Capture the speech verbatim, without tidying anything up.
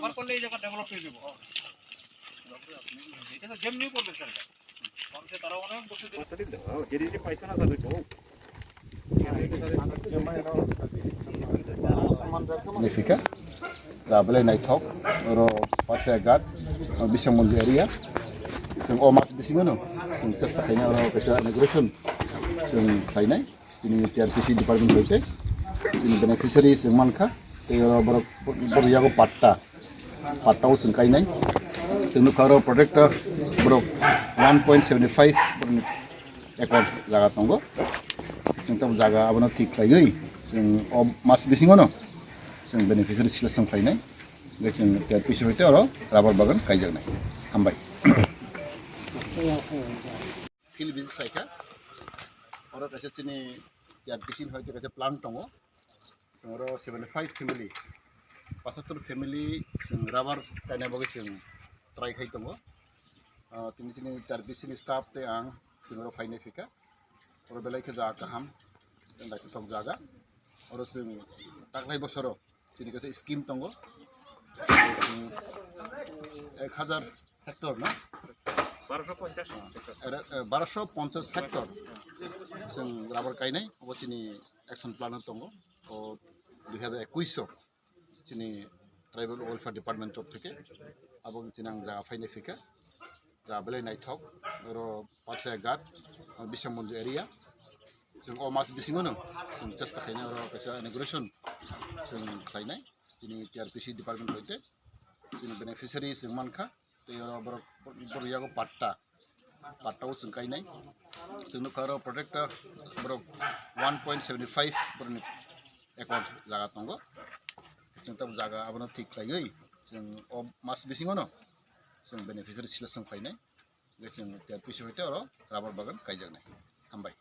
আমার করলে এই জায়গা ডেভেলপ হয়ে যাবো। এটা তো যেমনি বলবে স্যার, এটা। কমসে তারা অনেক বছর ধরে Nifika, Rabele Naithok, oro Pathia Ghat, Bisang Mondir area. Chwng o mas bisingo no chwng chesta khaina oro kaisa inauguration chwng khlainai. Chini T R P C department hoite chini beneficiary chwng mankha, tei oro borok, borok yago patta, patta o chwng kainai. Chwng nukha oro project o borok one point seventy five borokni acre jaga tongo. Chwng tamo jaga abono thik khlaiwi chwng o mas bisingono chwng beneficiary selection khlainai. Hingkhe chwng T R P C hoite oro rubber bagan kaijaknai. Hambai. Field visit khlaikha. Oro kaisa chini T R P C ni hoite kaisa plan tongo. Oro seventy five family, pachhattor family chwng rubber kaina bagwi chwng try khai tongo. Ah, tini chini T R P C ni staff tei ang chwng oro phainai phikha. Oro belai khe jaga kaham, naithothok jaga. Oro chwng taklai bosoro chini kaisa scheme tongo. Ek hajar hectare na? Ere, eh, barosho ponchas hectare chwng rubber kainai, obo chini action plan o tongo. O dui hajar ekwis o chini Tribal Welfare Department top theke abo chini ang jaga phainai phikha. Jaga belai naithok, oro Pathia Ghat, Bisang Mondir area. Chwng o mas bisingono chwng chesta khainai oro kaisa inauguration chwng khlainai. Chini T R P C department hoite chini beneficiary chwng mankha, tei oro borok, borok yago patta, patta o chwng kainai. Chwng nukha oro project o borok one point seventy five borokni acre jaga tongo. Chwng tamo jaga abono thik khlaiwi chwng o mas bisingono chwng beneficiary selection khlainai. Hingkhe chwng T R P C hoite oro rubber bagan kaijaknai. Hambai.